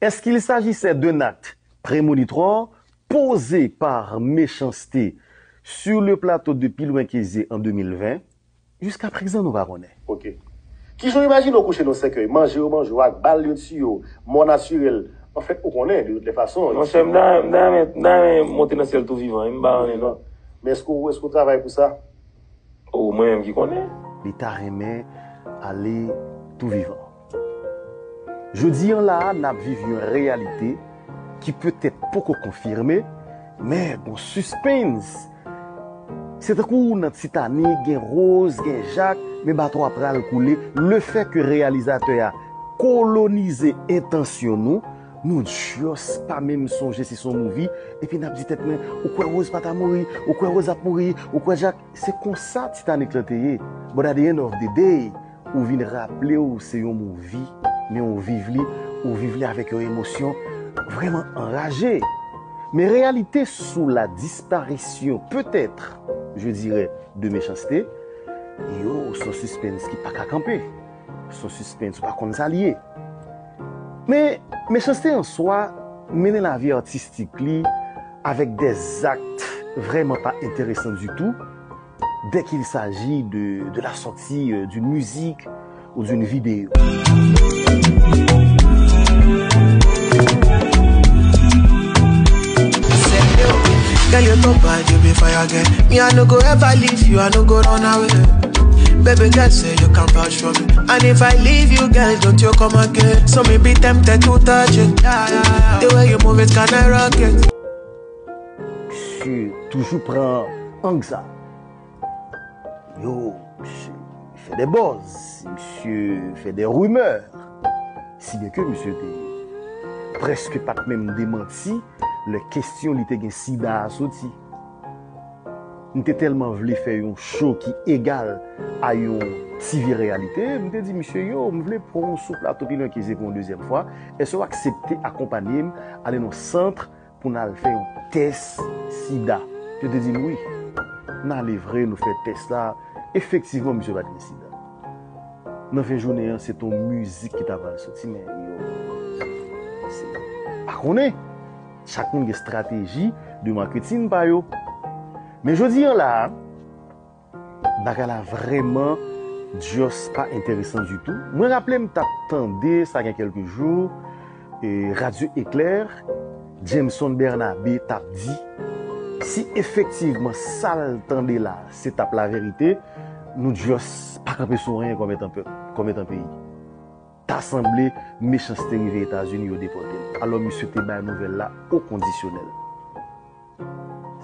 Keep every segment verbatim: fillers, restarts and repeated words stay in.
Est-ce qu'il s'agissait d'un acte prémonitoire posé par Méchanceté sur le plateau de Pi Lwen Ke Zye en deux mille vingt? Jiska prezan, nou pa konnen. Ok. Kijan w imajine w kouche nan sèkèy, manje yo manje w ak bal yo tiye w, mò natirèl? Anfèt, ou konnen, de toutes les façons. Monchè, m ta, m ta renmen, m ta renmen monte nan syèl tou vivan, wi, m pa renmen, non. Men èske w, èske w travay pou sa? Oh, mwen menm ki konnen. Li ta renmen ale tou vivan. Jodi an la a, n ap viv yon reyalite ki petèt poko konfime, men gon sispens. Se tankou nan Titanic, gen Rose, gen Jacques, men bato a pral koule. Lefètke reyalizatè a kolonize entansyon nou, nou just pa menm sonje si se yon movie, epi n ap di tèt mwen, ou kwè Rose pa ta mouri, ou kwè Rose ap mouri, ou kwè Jacques, se konsa Titanic lan te ye. But at the end of the day, ou vin raple w se yon movie, men ou viv li, ou viv li avèk yon emosyon vrèman anraje. Men reyalite sou la disparition, peut-être, je dirais, de Méchanceté, yo, se yon sispens ki pa ka kanpe. Se yon sispens, ou pa konn sa l ye. Men, Méchanceté an swa mennen lavi atistik li avèk des actes vraiment pas intéressants du tout dès qu'il s'agit de, de la sortie euh, d'une musique ou d'une vidéo. Girl, you too bad, you be fire, girl. Me, I no go ever leave you, I no go run away. Baby girl, say you can vouch for me. And if I leave you, girl, don't you come again. So me be tempted to touch it. Yeah, yeah, yeah. The way you move it kinda rocket. Misye toujou pran ang sa. Yo, misye fè de buzz, misye fè de rimè. Si byen ke misye te prèske pa t menm demanti lè kesyon li te gen sida a soti. M te tèlman vle fè yon show ki egal a yon TV reyalite, m te di misye, yo, m vle pran w sou plato Pi Lwen Ke Zye pou yon dezyèm fwa, èske w aksepte akonpanye m ale nan yon sant pou n al fè yon tès sida? Yo te di m wi. N ale vre, nou fè tès la. Efektivman, misye pa t gen sida. Nan fen jounen an, se t on mizik ki ta pral soti, men yo, se, pa konnen. Chak moun gen estrateji de maketin pa yo. Men jodi an la a, bagay la vrèman just pa enteresan ditou. Mwen raple m t ap tande sa gen kèlke jou, e, Radyo Eklè, Jameson Bernabe t ap di, si efektivman sa l tande la se t ap laverite, nou just pa kanpe sou anyen kòm etan pèp, kòm etan peyi. Ta sanble Mechanste rive Etazini, yo depòte l. Alò, misye te bay nouvèl la o kondisyonèl.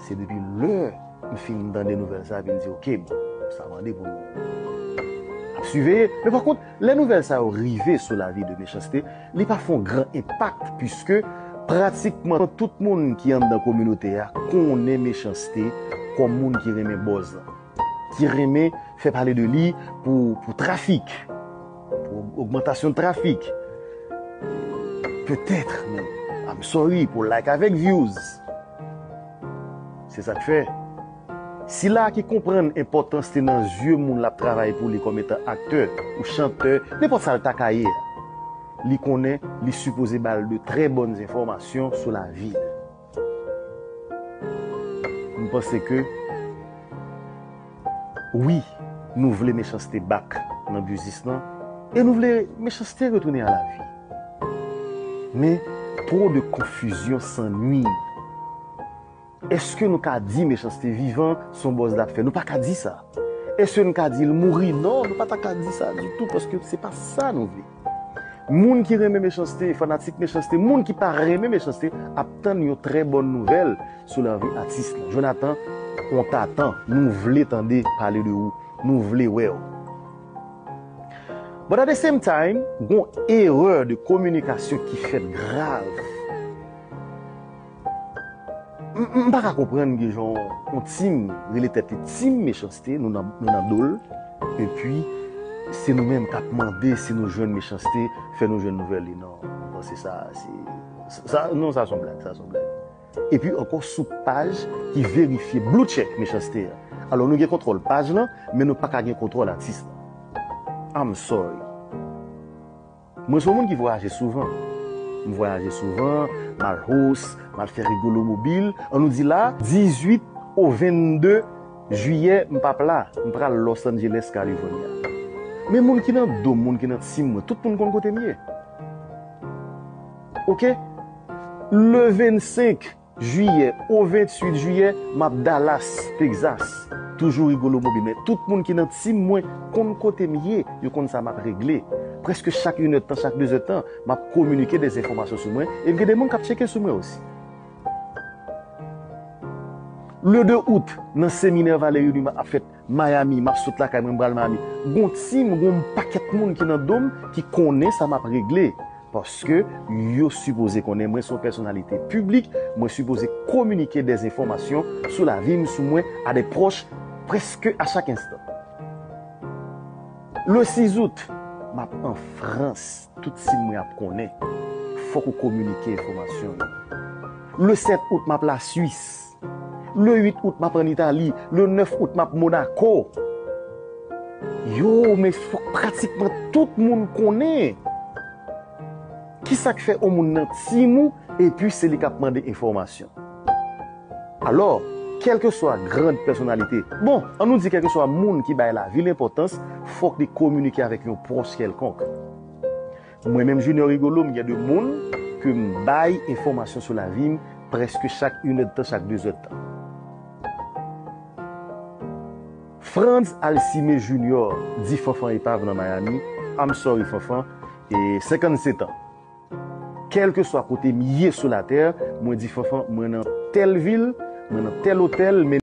Se depi lè m fin tande nouvèl sa, epi m di, oke, bon, sa mande pou nou ap siveye. Men pa kont, lè nouvèl sa yo rive sou lavi de Mechanste, li pa fè yon gran enpak, piske pratikman tout moun ki anndan kominote a konnen Mechanste kòm moun ki renmen buzz lan, ki renmen fè pale de li pou, pou trafik, pou ogmantasyon trafik. Petèt, men I'm sorry, pou like avèk views. Se sa k fè, sila ki konprann enpòtans te nan zye moun l ap travay pou li kòm etan aktè ou chantè, nenpòt sa l ta ka ye a, li konnen li sipoze ba l de trè bòn enfòmasyon sou lavi l. M panse ke wi, nou vle Mechanste back nan biznis lan, e nou vle Mechanste retounen a lavi. Men, twò de konfizyon san nwi. Èske nou ka di Mechanste vivan, se yon buzz l ap fè? Nou pa ka di sa. Èske nou ka di l mouri? Non, nou pa ta ka di sa ditou, paske se pa sa nou vle. Moun ki renmen Mechanste, fanatik Mechanste, moun ki pa renmen Mechanste, ap tann yon trè bòn nouvèl sou lavi atis lan. Jonathan, on t'attend, nou vle tande pale de ou, nou vle wè w. But at the same time, gon erè de kominikasyon ki fèt grav. M, m pa ka konprann gen jan yon team rele tèt li team Mechanste, nou nan, nou nan do l, epi se nou menm k ap mande si nou jwenn Mechanste, fè nou jwenn nouvèl li. Non, m panse sa, se, sa, non, sa se yon blag, sa se yon blag. Epi ankò sou paj ki verifye blue check Mechanste a. Alò nou gen kontwòl paj lan, men nou pa ka gen kontwòl atis lan. I'm sorry. Mwen se yon moun ki vwayaje souvan. M vwayaje souvan, m al Houston, m al fè Rigolo Mobil. An nou di la, dizuit o vennde jiyè, m p ap la. M pral Los Angeles, California. Men moun ki nan do m, moun ki nan tim mwen, tout moun konn kote m ye. Oke? Le vennsenk jiyè o ventuit jiyè, m ap Dallas, Texas. Toujou Rigolo Mobil, men tout moun ki nan tim mwen konn kote m ye, yo konn sa m ap regle. Prèske chak inèdtan, chak dezèdtan, m ap kominike de enfòmasyon sou mwen, e m gen de moun k ap tcheke sou mwen osi. Le de out, nan seminè Valerio Numa ap fèt Miami, m ap sot lakay mwen, m pral Miami. Gon tim, gon pakèt moun ki nan do m ki konnen sa m ap regle. Paske yo sipoze konnen mwen se yon pèsonalite piblik, mwen sipoze kominike de enfòmasyon sou lavi m, sou mwen, a de pwòch, prèske a chak enstan. Le sis out, m ap an Frans, tout tim mwen ap konnen. Fòk ou kominike enfòmasyon yo. Le sèt out, m ap Laswis. Le uit out, m ap ann Itali. Le nèf out, m ap Monaco. Yo, men fòk pratikman tout moun konnen. Kisa k fè yon moun nan tim ou, epi se li k ap mande enfòmasyon? Alò, kèlkeswa grand pèsonalite, bon, an nou di kèlkeswa moun ki bay lavi l enpòtans, fòk li kominike avèk yon pwòch kèlkonk. Mwen menm, Junior Rigolo, m gen de moun ke m bay enfòmasyon sou lavi m prèske chak inèdtan, chak dezèdtan. Frantz Alcimé Junior, di Fanfan Epav nan Miami, I'm sorry Fanfan, e senkannsèt an. Kèlkeswa kote m ye sou latè, mwen di Fanfan, mwen nan tèl vil, mwen nan tèl otèl, men